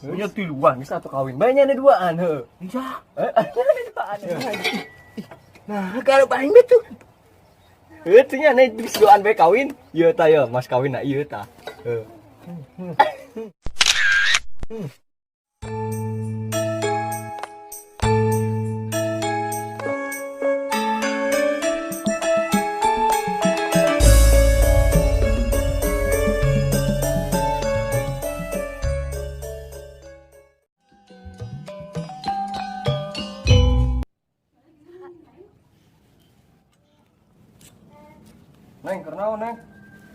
Nya tiluan geus atuh kawin. Bae nya duaan heuh. Iya. Nya duaan. Nah, kalau paling betul. Heuh teh nya geus duaan bae kawin. Ieu tah ya, mas kawin na ieu tah. Heuh. Neng, kernaon, Neng?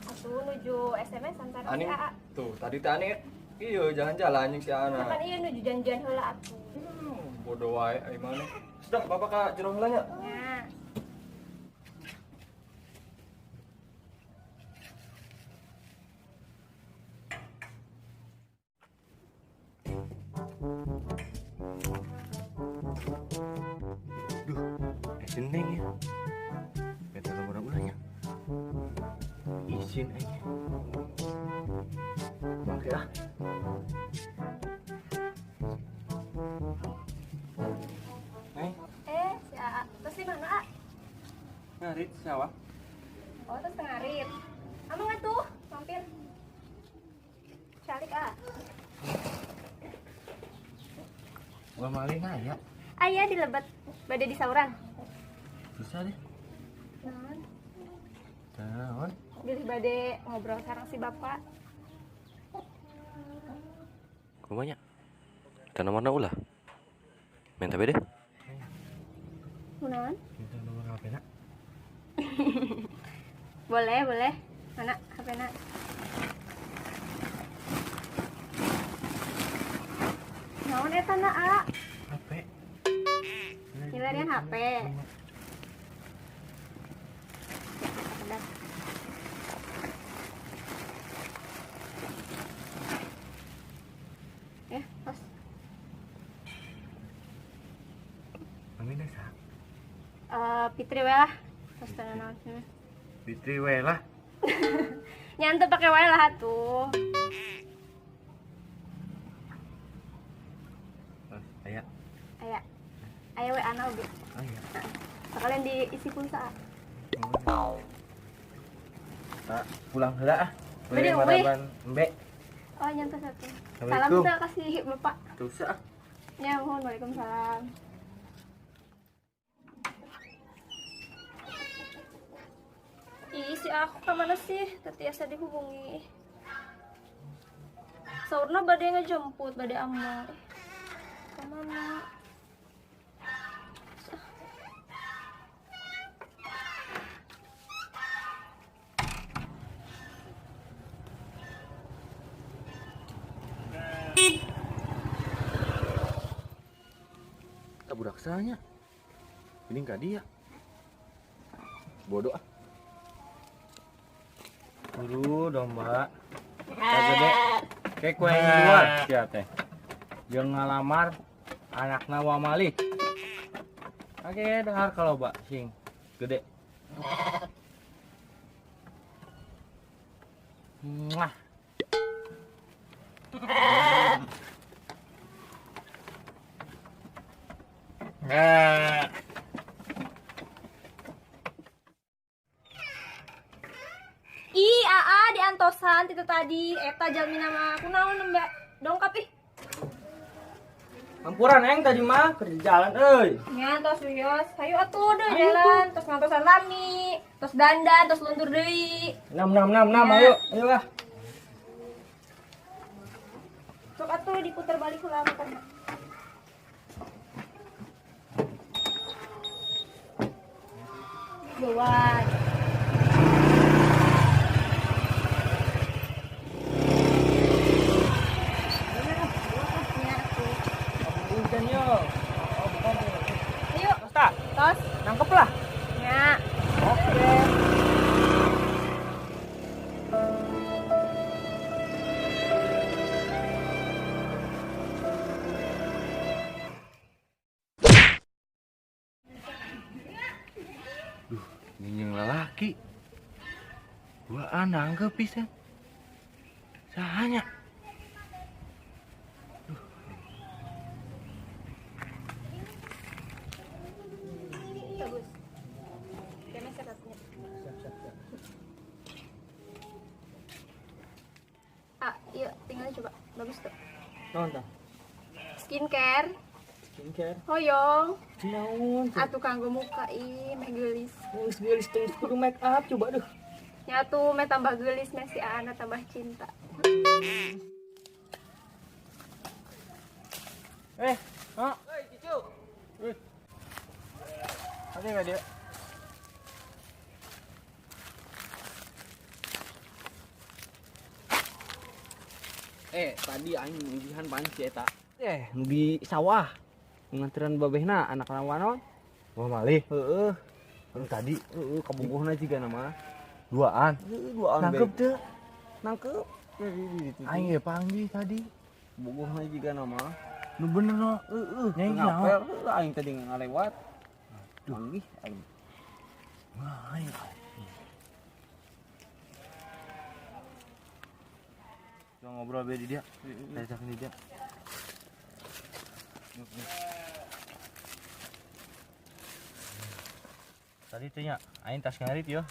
Atuh nuju SMS antar si Aning AA. tuh tadi teh Aning iya jalan-jalan jeung si Ana. Kapan iya nuju janjian heula atuh. Bodoh wae ai maneh. Sudah bapak ka jero heula nya. Nya. Duh, si Neng ya. Minta nomor ulahnya. Izin aja. Bangke ah. Neng, Si AA. Terus di mana, A? Ngarit sawah. Oh, terus ngarit. Amang atuh, mampir. Calik, A. Gua malin aya. Aya di lebet bade di sauran. Susah deh. Naon? Naon? Bilih bade ngobrol sareng si bapak. Kumaha nya? Minta nomorna ulah. Minta bede. Kunaon? Minta nomor HP na. Boleh, boleh. Mana HP na? Naon eta na, A? HP. Nyilarian HP. Ya, tos. Amina sa? Fitri we lah. Tos teu naon. Fitri we lah. Nyantu pake we lah atuh. Aya. Aya. Aya we ana oge. Aya. Sekalian diisi pulsa. Tak pulang heula ah. Bade Bade euy. maraban embe. Oh, nyantu satu. Salam Assalamualaikum. teu kasih bapak. Tuh ah. Ya, mohon waalaikumsalam. Ih, si aku kemana sih? Teu tiasa dihubungi. Saurna bade ngejemput, bade among. Kemana? Tak budak sanya. Ini enggak dia. Bodoh ah. Buru domba. Gede. Kayak kue yang jual sia teh. Jeung ngalamar anakna wa Malik. Oke, dahar kalau bak sing gede. Muah. Ih, aa diantosan itu tadi eta jalmi nama kunaon nembe dongkap ih. Ampuran eng tadi mah kerja jalan euy. Nya tos wios, hayu atuh deuh jalan, tos ngantosan lami, tos dandan, tos luntur deui. 6 6 6 6 ayo, ayo lah. Sok atuh diputer balik heula motorna. Bawa. Hujan yo. Ayo, Tos tak? tos. Nangkep lah. Ya. Oke. Duh, ini yang lelaki. Gua nangkep pisan. Sahanya. Duh. Bagus tuh. Naon tah? Skincare. Skincare. Hoyong. Naon? Atuh kanggo muka ih meh geulis. Geus geulis teh kudu make up coba deh. Nyatu meh tambah geulis meh si Ana tambah cinta. Eh, ha? Hei, Cicu. Eh. Ada enggak dia? Tadi aing manggihan panci eta. Nu di sawah. Nganteran babehna anak lawan. Wah malih. Heeh. Anu tadi heeh kabogohna jiga nama. Duaan. Heeh, duaan. Nangkep teu? Nangkep. Aing ge panggih tadi. Bogohna jiga nama. Nu bener no. Heeh, Nyai ngapel aing tadi ngalewat. Manggih aing. Wah, aing. Coba ngobrol be di dia. Dari di dia. Tadi teh nya aing tas ngarit yo.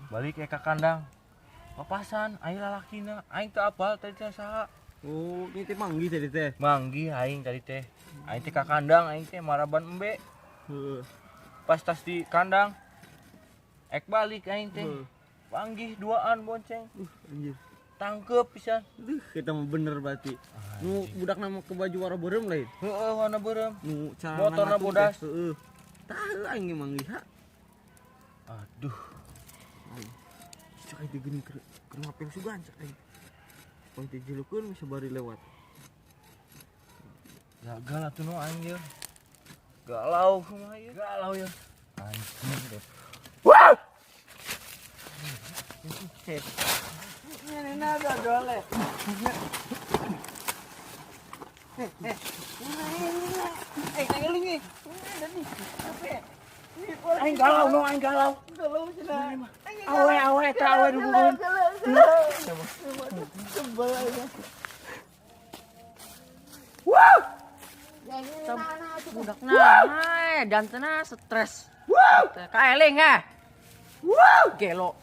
Balik ke kandang. Papasan aing lalakina, aing teu apal tadi teh saha. Oh, ini teh manggih tadi teh. Manggih aing tadi teh. Aing teh ka kandang, aing teh maraban embe. Heeh. Pas tas di kandang ek balik aing teh. Panggih duaan bonceng. Anjir. Tangkep pisan. Kita mah bener berarti. Nu budak nama ke baju warna beureum lain. Heeh, warna beureum. Nu cara motorna bodas. Heeh. Tah aing ge manggih ha. Aduh. Cek aing teh geuning keur ngapel sugan cek aing. Pang teh jilukeun bisa bari lewat. Gagal atuh nu aing ye. Galau kumaha ieu? Galau ye. Anjing deh. Wah! Ini ada dole. Aing galau no, aing galau. Galau cenah. Awe awe teh awe dugun. Sebel aing. Wow. Budakna, jantena stres. Kaeling ah. Wow. Gelo.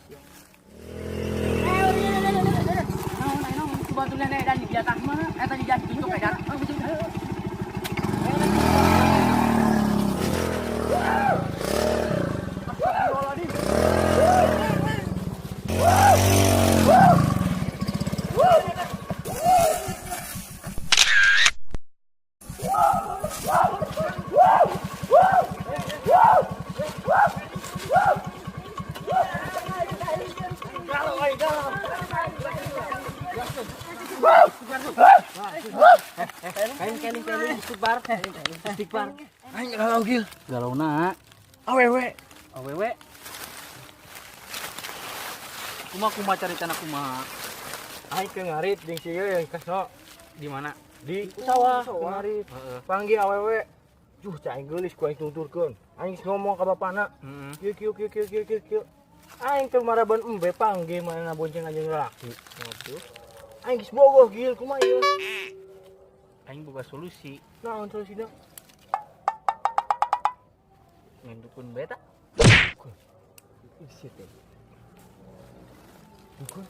Bantu nenek dan jatah mah eta jatah tunjuk edan. Istighfar. Aing galau gil. Galau na. Awewe. Awewe. Kumaha kumaha caritana kumaha? Aing keur ngarit jeung si ieu yang kasno. Di mana? Di sawah ngarit. Heeh. Panggil awewe. Juh cai aing geulis ku aing tuturkeun. Aing geus ngomong ka bapana. Heeh. Kieu kieu kieu kieu kieu kieu. Aing teh maraban embe panggil mana bonceng anjing lalaki. Waduh. Aing geus bogoh gil kumaha ieu? Aing boga solusi. Naon solusina? Ngen dukun beta. Dukun. Ih teh. Dukun.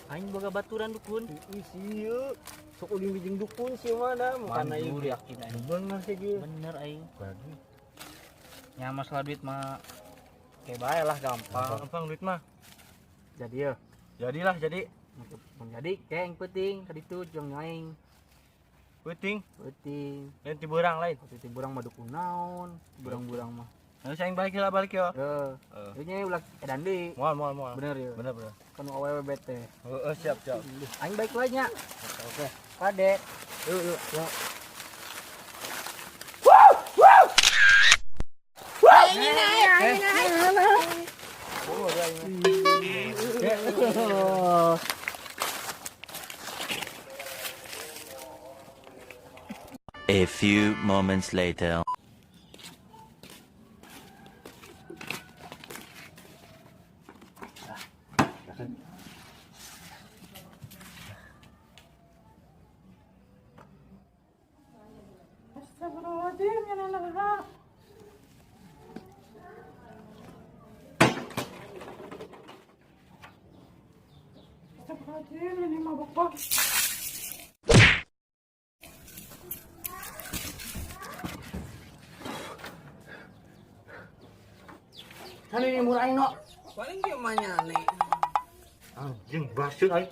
Aing boga baturan dukun. Ih sieu. Sok ulin bijing dukun sih mah da, mukana ieu yakin aing. Bener sih gil. Bener aing. Bagi. Nya masalah duit mah kayak bae lah gampang. Gampang duit mah. Jadi ya. Jadilah jadi. Jadi kayak yang penting tadi tuh jeung aing. Penting. Penting. Lain ti beurang lain. Ti beurang mah dukun naon, beurang-beurang mah. Ayo aing balik lah balik yo. Heeh. Nya ulah edan deui. Moal moal moal. Bener ya. Bener bener. Kan awewe bete. Heeh siap siap. Aing balik lah nya. Oke. Kade. Yuk yuk. Yuk. A few moments later. Astagfirullahaladzim, ya Allah. Astagfirullahaladzim, ini mabok banget. Kan ini murah aing no. Paling dia mah nyane. Anjing basut aing.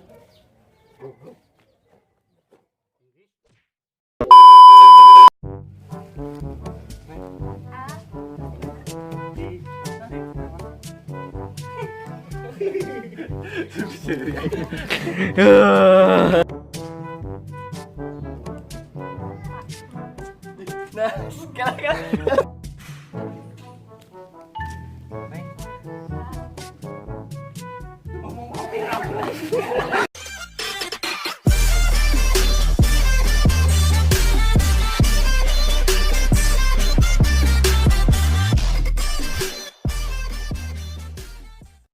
Nah, sekarang kan.